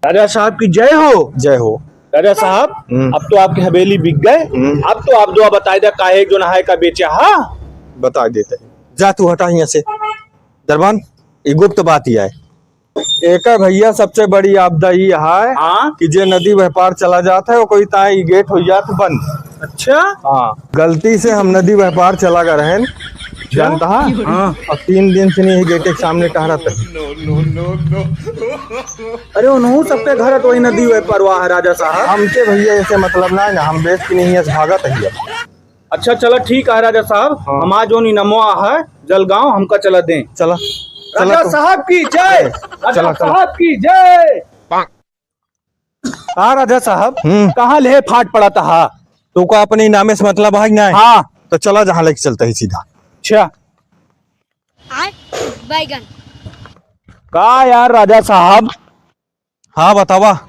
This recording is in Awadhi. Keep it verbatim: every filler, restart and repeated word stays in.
राजा साहब की जय हो। जय हो। राजा साहब, हम्म। अब तो आपकी हवेली बिक गए। हम्म। अब तो आप दुआ बताइ द्या, काहे जो नहाए का बेचा हा? बताइ देते हैं। जा तू हटा हियाँ से। दरबान, ये गुप्त बात ही है। एकर भइया सबसे बड़ी आपदा ई है हाँ? कि जे नदी वह पार चला जात है, ओकरी ताई ई गेट होइ जात बंद। अच्छा? हाँ, गलती से हम नदी वह पार चला गए रहन, जानता है? हाँ। और तीन दिन से नहीं गेट के सामने टहरत है। अरे, उनहू सबके घर तो वही नदी वह परवा है, राजा साहब। हमके भइया ऐसे मतलब ना है ना, हम बेच के नहीं है, भागत है। अच्छा, चला ठीक है राजा साहब, हाँ। हमार जौन इनमवा है जलगांव, हमका चला दें। चला, चला राजा तू। साहब की जय। राजा चला, चला। साहब की जय। हाँ राजा साहब, हम्म। कहाँ ले फाट पड़ा था? तोका अपने इनामे से मतलब है कि नहीं? हाँ। तो चला जहाँ लेके चलता ही सीधा। अच्छा। बैगन। का यार राजा साहब? हाँ बतावा।